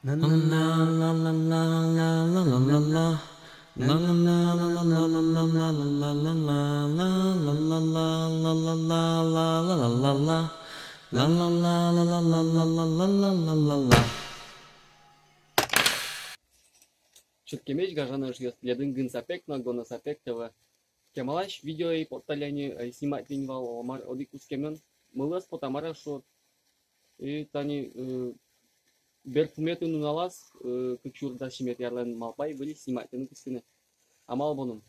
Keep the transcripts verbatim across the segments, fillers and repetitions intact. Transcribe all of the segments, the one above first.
Чырткемесь, гажано эшъёс, тӥледын гын сапег но гонэ сапег тӧвӧ. Кемалась видео ӧй потталэ ни, ӧй снимать луи ни вал, оло мар, одӥг кутскемен мылыз потэ, мар-а шуод. И тани, э, берпуметӥ нуналаз, э, кык сюрс дас сизьыметӥ арлэн малпай выльысь снимать луыны кутскыны. Амал бон ум.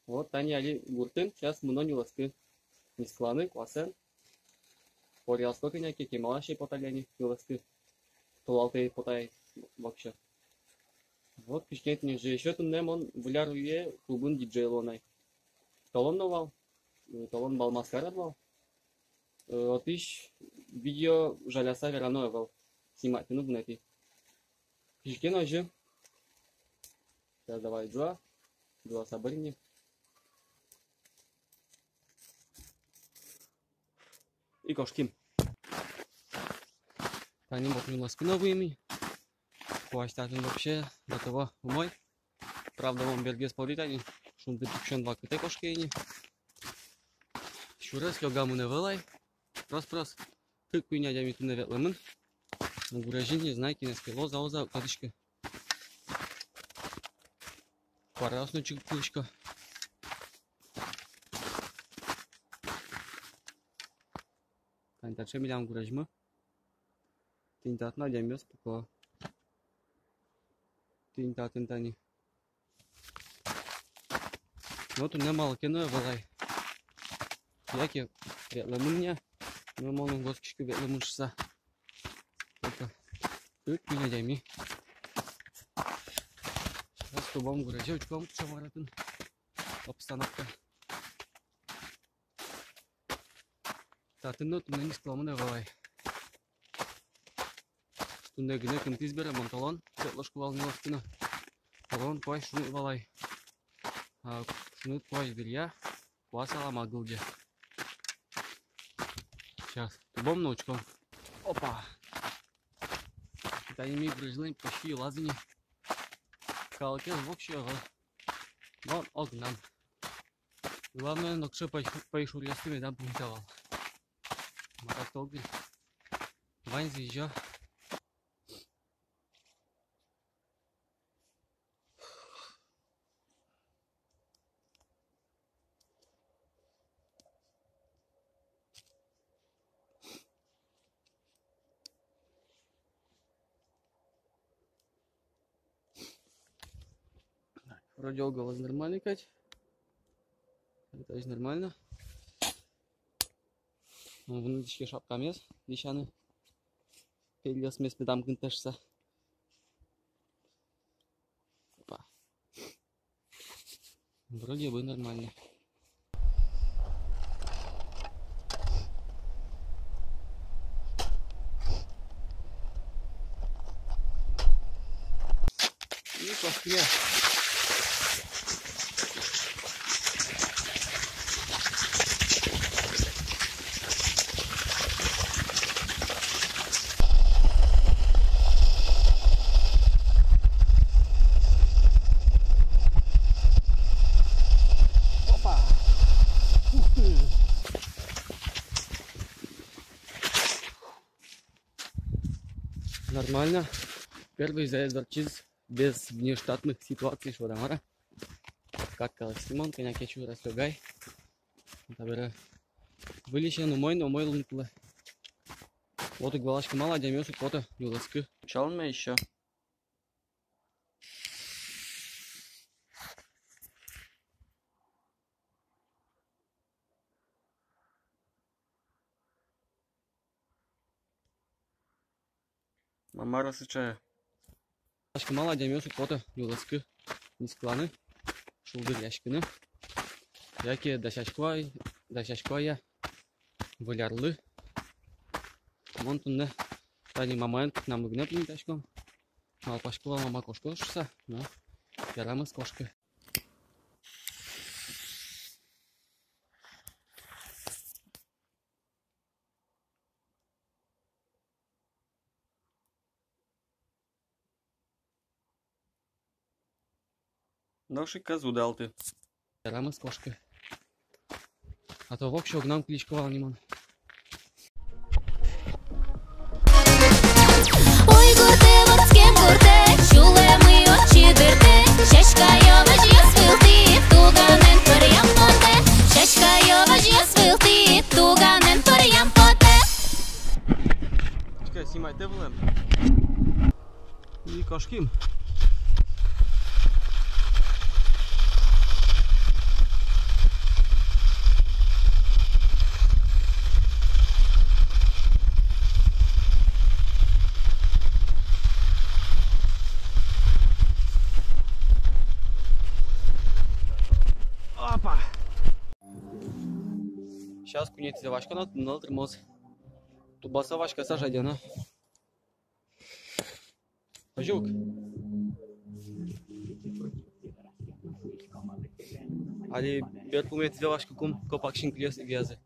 Вот тани али гуртын, сейчас мыно нюлэскы. Нискыланы куасэн. Поръясько кӧня ке, кемалась ӧй поталэ ни нюлэскы. Толалтэ ӧй пота ай вообще. Вот кызьы ке тӥни же. Ещё туннэ мон Выль ар уе клубын диджей луо на ай. Толон но вал, э, толон вал маскарад вал. Э, отысь видео жаляса верано ӧвӧл. Снимать луыны вунэтӥ. Кызьы ке но озьы. Сейчас давай ӝуа. Ӝуа сабырни. И кошким. Тани вот нюлэскы но вуим ини. Куазь татын вообще до того умой. Правда, мон бергес пори, тани шунды пуксён вакытэ кошке ини. Сюрес лёгамын ӧвӧл ай. Прос-прос. Кык-куинь адями туннэ ветлэмын. Но гурезьын, не знаю, кинэз ке луоз-а, уз-а, уг тодӥськы. Куараос но чик уг кылӥсько. Тани таӵе милям гурезьмы. Тӥни татын адямиос пуко. Тӥни татын тани. Но туннэ малы ке но ӧвӧл ай. Яке ветлэмын ни, но мон уг оскиськы, ветлэмын шуыса. Только кык-куинь адями. Сейчас тубом гурезе, учком, кыӵе мар отын обстановка. Татын но туннэ нискылэмын ӧвӧл ай. Туннэ гинэ кынтӥз бере, мон толон ветлӥсько вал нюлэскыны. Толон куазь шуныт вал ай. А шуныт куазь дыръя куас алама гылӟе. Сейчас тубом но учком. Опа! Тани ми гурезьлэн почти йылаз ини. Калыкез воксё ӧвӧл. Мон огнам. Главное, нокыӵе пӧйш-, пӧйшуръёсты медам пумита вал. Мар-а, тол гинь. Ваньзы изё. Вроде уголок нормальный кадь. Это же нормально. Ну, вунэтӥське шапкамес дӥсяны. Пельёсмес медам кынты шуыса. Опа. Вроде бы нормально. И пошли. Опа! Ух ты! Нормально. Первый заезд ортчиз без внештатных ситуаций, шуод-а, мар-а. Как каласьки мон, кӧня ке чурас лёгай. Табере выльысен умой но умой луыны кулэ. Вот уг валаськы, малы адямиос уг пото нюлэскы. Чалме ещё. Ма, мар-а сыӵе? Валаськы, малы адямиос уг пото нюлэскы нискыланы, шулдыръяськыны. Яке дасясько-а, дасясько-а Выль арлы. Мон туннэ тани мамаен кыкнамы гинэ пумитаськом. Малпасько вал, мама кошкоз шуыса, но ярамез кошкы. Нош ик ӧз удалты. Ярамы, кошкы. А то воксё огнам кылисько вал ни мон. Уй гуртэ, вордскем гуртэ, сюлэмы отчы дыртэ. Сяськаё возьёс вылтӥ, туганэн пыръям потэ. Сяськаё возьёс вылтӥ, туганэн пыръям потэ. Чекай, снимать тэ вылэм. И кошким. Опа! Сейчас куинетӥзэ васько но, нунал тырмоз. Тубаса васькыса жадёно. Озьы ук. Али берпуметӥзэ васькыкум, копак синкылиос виязы.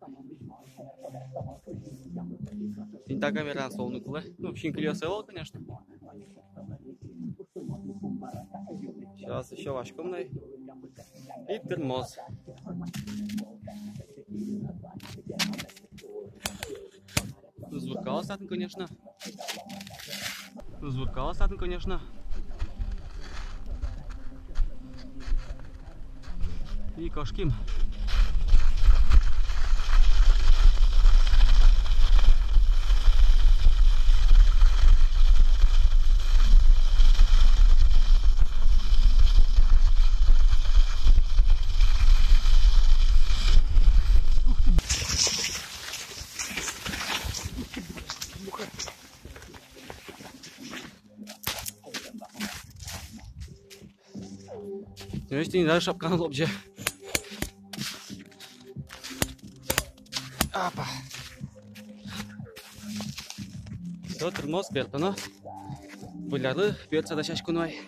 Тӥни та камераен солны кулэ. Ну, синкылиос ӧвӧл, конечно. Сейчас ещё васьком на. И тырмоз. Звукалась татын, конечно. Звукалась татын, конечно. И кошким. Тӥни даже шапкаен лобӟе. Апа. Всё, тырмоз, бертоно. Выль арлы берт дасяськоно ай.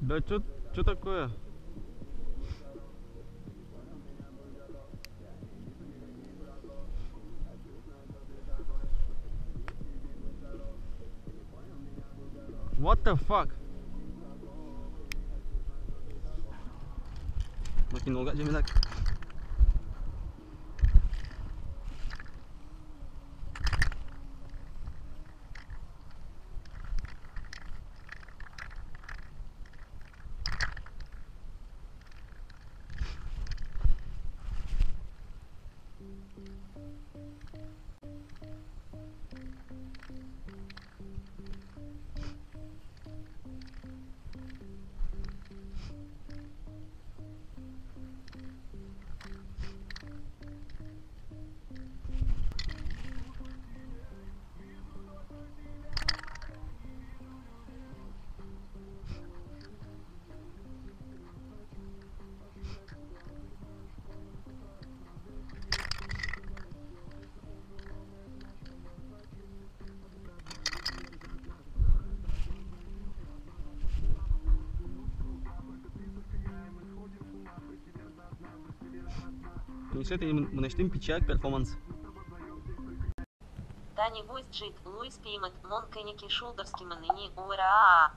Да чё, чё такое? What the fuck? Makin olgak jemilak. Тунсэ тӥни мын-, мынэсьтым пичияк перформанс. Тани вуиз ӝыт, луиз пеймыт, мон кӧня ке шулдырскимын ини, ура!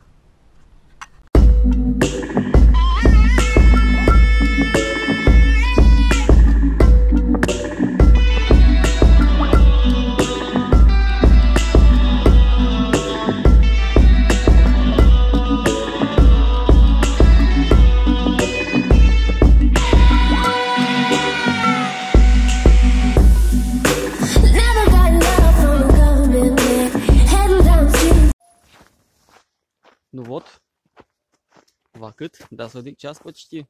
Ну вот, вакыт, дас одӥг час почти.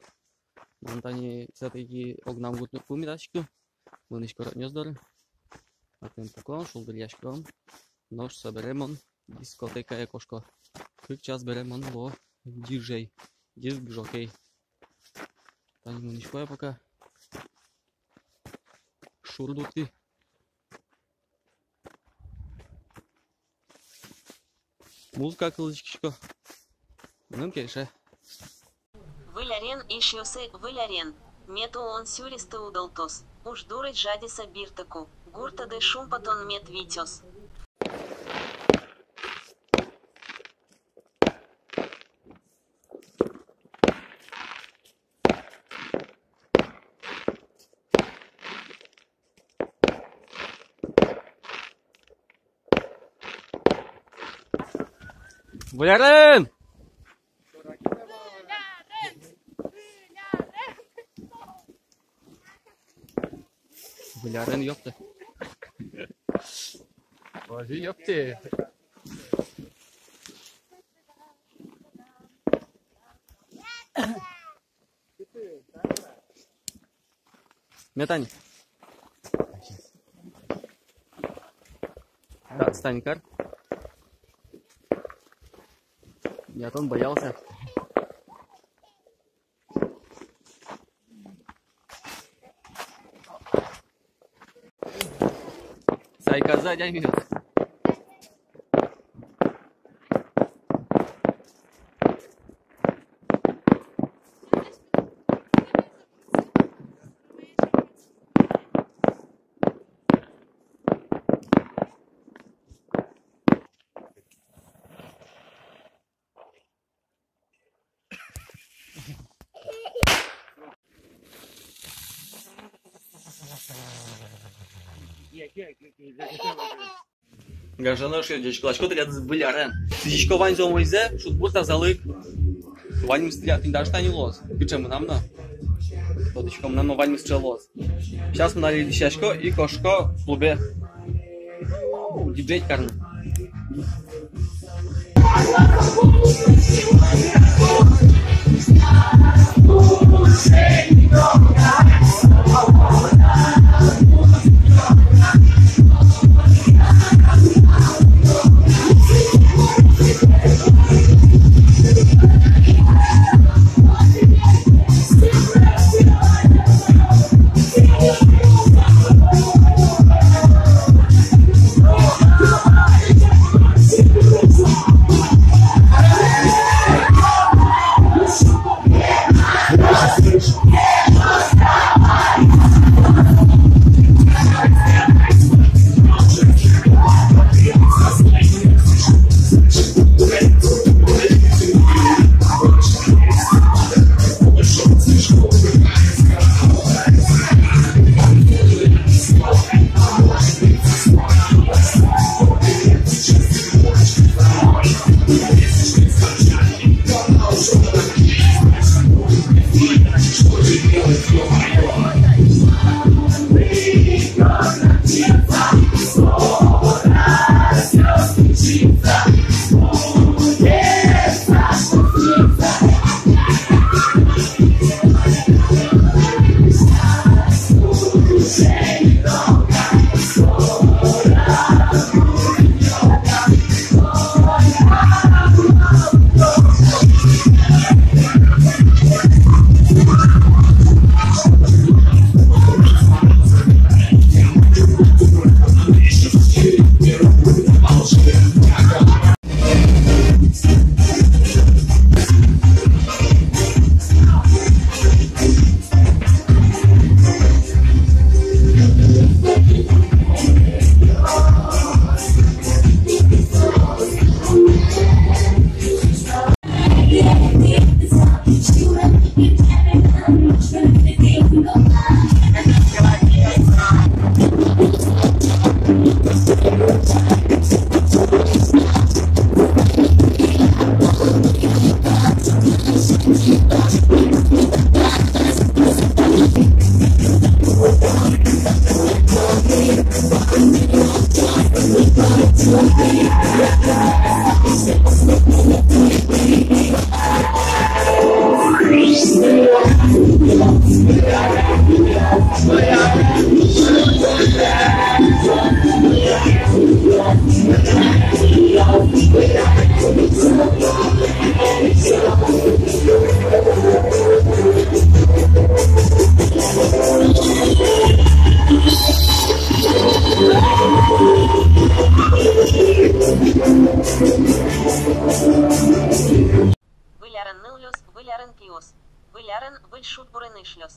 Мон тани всё-таки огнам гуртын ум ветлӥськы. мынӥсько роднёс доры. Отын пуком, шулдыръяськом. Нош собере мон дискотекае кошко. Кык час бере мон луо диджей, диск-жокей. Тани мынӥсько я пока. Шур дуртӥ. Музыка кылзӥськисько. Мыным кельше. Выль арен, эшъёсы, выль арен. Мед улон сюресты удалтоз. Уж дурысь жадьыса бертыку. Гуртады шумпотон мед витёз. Выль арен! Выль арен, ёпта. Озьы, ёпта. Мед тани. Да, стань кар. Я тон боялся. Сайказы адямиос. Гажано эшъёс, ӟечкыласько тӥледыз Выль арен. Сӥзисько ваньзэ умойзэ, шудбур, тазалык. Ваньмыз тӥля-, тӥни даже тани луоз. Кыӵе мынам но. Тодӥсько, мынам но ваньмыз сыӵе луоз. Сейчас мон али дӥсясько и кошко клубе. Диджеить карыны. Шудбурын эшъёс.